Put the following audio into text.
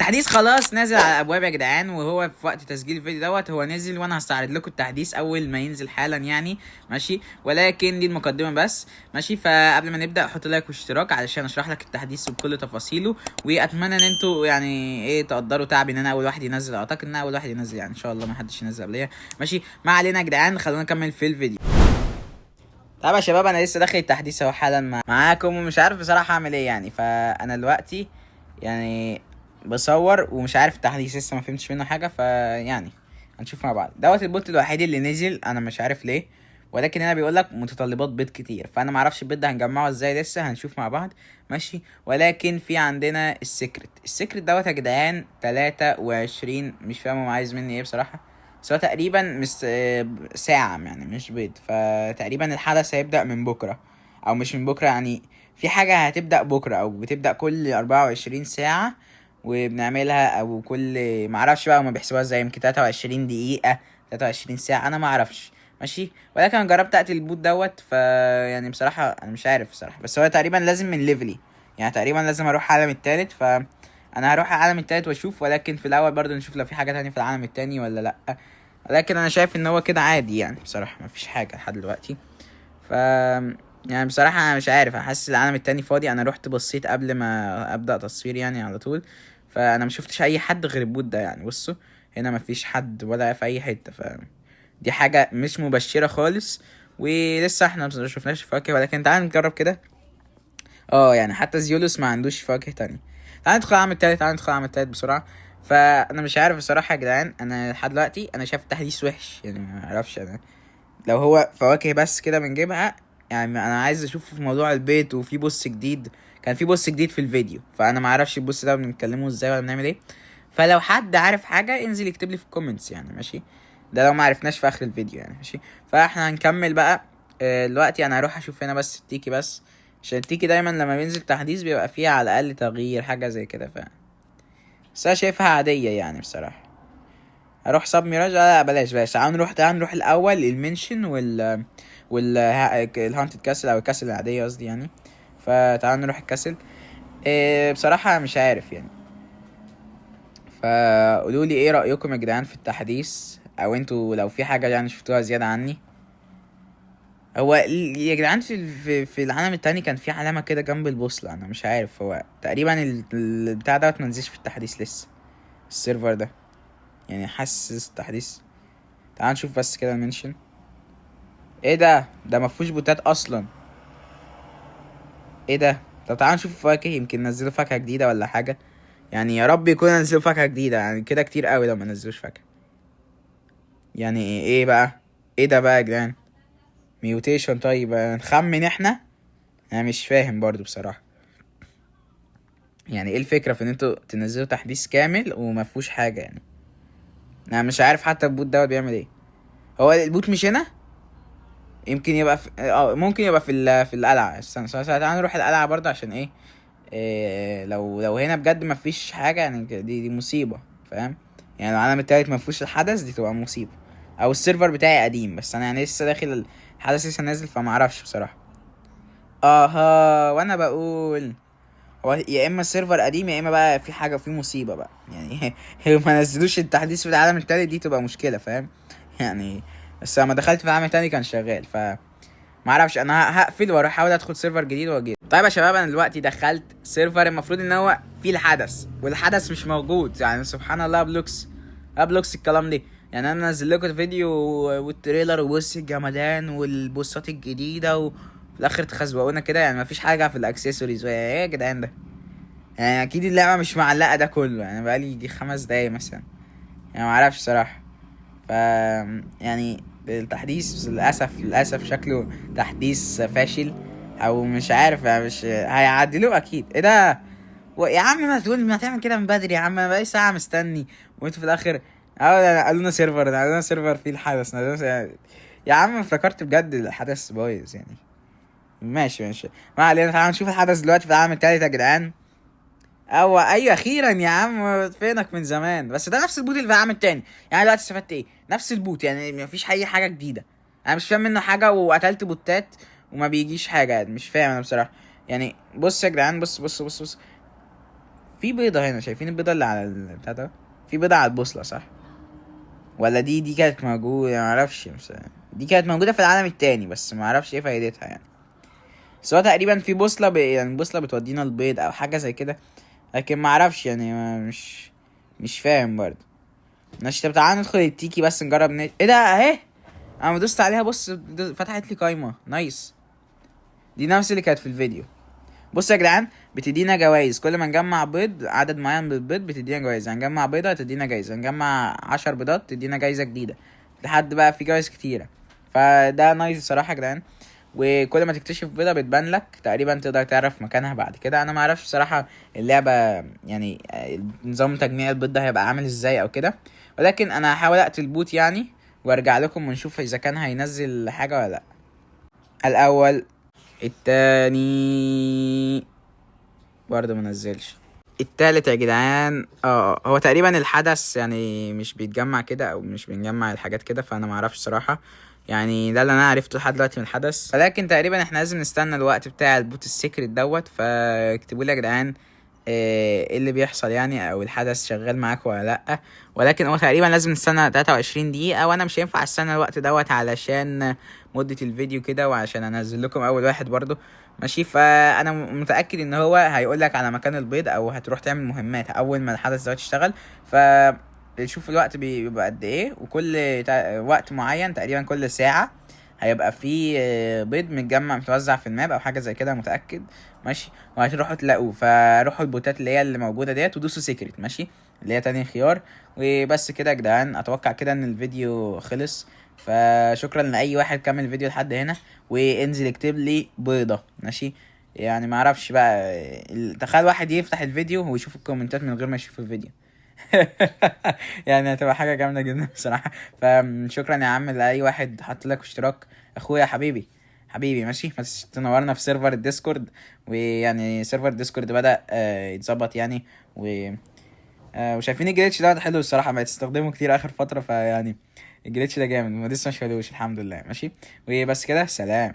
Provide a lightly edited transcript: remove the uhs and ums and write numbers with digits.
التحديث خلاص نازل على الابواب يا جدعان، وهو في وقت تسجيل الفيديو دوت هو نزل، وانا هستعرض لكم التحديث اول ما ينزل حالا يعني، ماشي. ولكن دي المقدمة بس، ماشي. فقبل ما نبدا حط like واشتراك علشان اشرح لك التحديث بكل تفاصيله، واتمنى ان انتوا يعني ايه تقدروا تعبي ان انا اول واحد ينزل. اعتقد ان انا اول واحد ينزل يعني، ان شاء الله ما حدش ينزل قبليه، ماشي. ما علينا يا جدعان، خلونا نكمل في الفيديو. طب يا شباب، انا لسه داخل التحديث اهو حالا معاكم، ومش عارف بصراحة اعمل ايه يعني. فانا دلوقتي يعني بصور ومش عارف التحديث لسه ما فهمتش منه حاجه، فيعني هنشوف مع بعض. دوت ال bot الوحيد اللي نزل، انا مش عارف ليه، ولكن هنا بيقول لك متطلبات بيض كتير، فانا ما اعرفش البيض ده هنجمعه ازاي، لسه هنشوف مع بعض، ماشي. ولكن في عندنا ال secret، ال secret دوت يا جدعان 23، مش فاهم هو عايز مني ايه بصراحه، بس هو تقريبا مش ساعة يعني، مش بيض. فتقريبا الحدث هيبدأ من بكرة، او مش من بكرة يعني، في حاجة هتبدأ بكرة او بتبدأ كل 24 ساعة وبنعملها، او كل معرفش بقى هما بيحسبوها ازاي، يمكن 23 دقيقة، 23 ساعة، انا معرفش، ماشي. ولكن انا جربت اقتل ال bot دوت، ف يعني بصراحة انا مش عارف بصراحة، بس هو تقريبا لازم من level ي، يعني تقريبا لازم اروح عالم التالت، ف انا هروح العالم التالت واشوف. ولكن في الاول برضو نشوف لو في حاجة تانية في العالم التاني ولا لا. لكن انا شايف ان هو كده عادي يعني، بصراحة مفيش حاجة لحد دلوقتي. ف يعني بصراحة انا مش عارف، انا حاسس العالم التاني فاضي. انا رحت بصيت قبل ما ابدأ تصوير يعني على طول، فانا ما شفتش اي حد غير ال bot ده يعني. بصوا هنا مفيش حد ولا في اي حتة، ف دي حاجة مش مبشرة خالص. ولسه احنا ما شفناش فواكه، ولكن تعال نجرب كده. يعني حتى زيولوس ما عندوش فواكه تانية. تعال ندخل العالم التالت، تعال ندخل العالم التالت بسرعة. فانا مش عارف الصراحة يا جدعان، انا لحد دلوقتي انا شايف التحديث وحش يعني، ما اعرفش انا لو هو فواكه بس كده بنجيبها يعني. انا عايز اشوف في موضوع البيت، وفي boss جديد، كان في boss جديد في الفيديو، فانا ما اعرفش ال boss ده بنتكلمه ازاي ولا بنعمل ايه. فلو حد عارف حاجة انزل يكتب لي في ال comments يعني، ماشي. ده لو ما عرفناش في اخر الفيديو يعني، ماشي. فاحنا هنكمل بقى. دلوقتي انا هروح اشوف هنا بس التيكي بس، عشان التيكي دايما لما بينزل تحديث بيبقى فيه على الاقل تغيير حاجة زي كده، ف بس انا شايفها عادية يعني بصراحة. اروح sub mirage؟ لا بلاش بلاش، تعال نروح، تعال نروح الاول ال mansion وال ال haunted castle، او ال castle العادية قصدي يعني. فتعال نروح ال castle. إيه بصراحة مش عارف يعني، فقولوا لي ايه رايكم يا جدعان في التحديث، او انتوا لو في حاجة يعني شفتوها زيادة عني. هو يا جدعان في العالم التاني كان في علامة كده جنب البوصلة، انا مش عارف هو تقريبا البتاع دوت منزلش في التحديث لسه، ال server ده يعني، حاسس التحديث. تعال نشوف بس كده ال mansion. ايه ده؟ ده مفهوش بوتات اصلا. ايه ده؟ طب تعال نشوف فواكه، يمكن نزلوا فاكهة جديدة ولا حاجة يعني. يا رب يكون نزلوا فاكهة جديدة يعني، كده كتير قوي لو ما نزلوش فاكهة يعني. ايه بقى؟ ايه ده بقى يا جدعان؟ mutation. طيب نخمن احنا، انا مش فاهم برضو بصراحة يعني ايه الفكرة في ان انتوا تنزلوا تحديث كامل وما فيهوش حاجة يعني. انا مش عارف حتى ال bot دوت بيعمل ايه. هو ال bot مش هنا، يمكن يبقى في ممكن يبقى في القلعة. استنى، استنى، استنى، تعالى نروح القلعة برضه عشان ايه، إيه لو هنا بجد ما فيش حاجة يعني، دي مصيبة، فاهم يعني؟ لو العالم التالت ما فيهوش الحدث دي تبقى مصيبة. او ال server بتاعي قديم، بس انا يعني لسه داخل الحدث لسه نازل، فما اعرفش بصراحة. وانا بقول هو يا اما ال server قديم، يا اما بقى في حاجة، في مصيبة بقى يعني. لو ما نزلوش التحديث في العالم التالت دي تبقى مشكلة، فاهم يعني. بس لما دخلت في العالم التاني كان شغال، ف ما اعرفش. انا هقفل واروح احاول ادخل server جديد واجي. طيب يا شباب، انا دلوقتي دخلت server المفروض ان هو فيه الحدث، والحدث مش موجود يعني. سبحان الله، بلوكس بلوكس الكلام دي يعني. انا نزل لكم الفيديو وال trailer وبص الجمدان والبوستات الجديدة، وفي الاخر تخزوقونا كده يعني. مفيش حاجة في الاكسسوارز. ايه يا جدعان ده يعني؟ اكيد اللعبة مش معلقه ده كله يعني، بقالي يجي 5 دقايق مثلا يعني، ما اعرفش صراحة. ف يعني التحديث للاسف، للاسف شكله تحديث فاشل، او مش عارف يعني، مش هيعدلوه اكيد. ايه ده يا عم؟ ما تقول ما تعمل كده من بدري يا عم، انا بقالي ساعة مستني، وانتوا في الاخر قالوا لنا server، قالوا لنا server فيه الحدث، قالوا لنا يا عم افتكرت بجد الحدث بايظ يعني. ماشي ماشي، ما علينا. تعالوا نشوف الحدث دلوقتي في العالم التالت يا جدعان. او ايوه اخيرا يا عم، فينك من زمان؟ بس ده نفس ال bot اللي في العالم التاني يعني. دلوقتي استفدت ايه؟ نفس ال bot يعني، مفيش اي حاجة جديدة. انا مش فاهم منه حاجة، وقتلت بوتات وما بيجيش حاجة يعني، مش فاهم انا بصراحة يعني. بص يا جدعان، بص بص بص بص، في بيضة هنا، شايفين البيضة اللي على بتاع ده؟ في بيضة على البوصلة صح؟ ولا دي كانت موجودة؟ معرفش، بس دي كانت موجودة في العالم التاني، بس معرفش ايه فايدتها يعني. بس هو تقريبا في بوصلة يعني بوصلة بتودينا البيض او حاجة زي كده، لكن معرفش يعني، مش فاهم برضه. ماشي، طب تعالى ندخل التيكي بس نجرب ايه ده؟ اهي انا دوست عليها، بص فتحت لي قايمة. nice، دي نفس اللي كانت في الفيديو. بصوا يا جدعان، بتدينا جوائز كل ما نجمع بيض، عدد معين من البيض بتدينا جوائز. هنجمع بيضة تدينا جايزة، هنجمع 10 بيضات تدينا جايزة جديدة، لحد بقى في جوائز كتيرة. فده nice بصراحة يا جدعان. وكل ما تكتشف بيضة بتبان لك تقريبا، تقدر تعرف مكانها بعد كده. انا ما اعرفش بصراحة اللعبة يعني نظام تجميع البيض ده هيبقى عامل ازاي او كده، ولكن انا هحاول اقتل bot يعني وارجع لكم ونشوف اذا كان هينزل حاجة ولا لا. الاول، التاني برضه ما نزلش. التالت يا جدعان، هو تقريبا الحدث يعني مش بيتجمع كده، او مش بنجمع الحاجات كده، فانا ما اعرفش صراحة يعني. ده اللي انا عرفته لحد دلوقتي من الحدث، ولكن تقريبا احنا لازم نستنى الوقت بتاع ال bot ال secret دوت. فاكتبوا لي يا جدعان ايه اللي بيحصل يعني، او الحدث شغال معاك ولا لا. ولكن هو تقريبا لازم نستنى 23 دقيقة، وانا مش هينفع استنى الوقت دوت علشان مدة الفيديو كده، وعشان انزل لكم اول واحد برضو. ماشي، فانا متأكد ان هو هيقول لك على مكان البيض، او هتروح تعمل مهمات اول ما الحدث دوت يشتغل. ف شوف الوقت بيبقى قد ايه، وكل وقت معين تقريبا كل ساعة هيبقى في بيض متجمع متوزع في ال map او حاجة زي كده، متأكد. ماشي، وهتروحوا تلاقوه. فروحوا البوتات اللي هي اللي موجودة ديت ودوسوا secret، ماشي، اللي هي تاني خيار. وبس كده يا جدعان، اتوقع كده ان الفيديو خلص. فشكرا لاي واحد كمل الفيديو لحد هنا، وانزل اكتب لي بيضة. ماشي، يعني ما اعرفش بقى، تخيل واحد يفتح الفيديو ويشوف الكومنتات من غير ما يشوف الفيديو. يعني هتبقى حاجة جامدة جدا بصراحة. فشكرا يا عم لأي واحد حط لك اشتراك، اخويا حبيبي حبيبي. ماشي، ما تنساش تنورنا في server الديسكورد، ويعني server الديسكورد بدأ يتظبط يعني، وشايفين ال glitch ده حلو الصراحة، بقيت استخدمه كتير آخر فترة، فيعني ال glitch ده جامد، ما لسه ما شالوش الحمد لله. ماشي، وبس كده، سلام.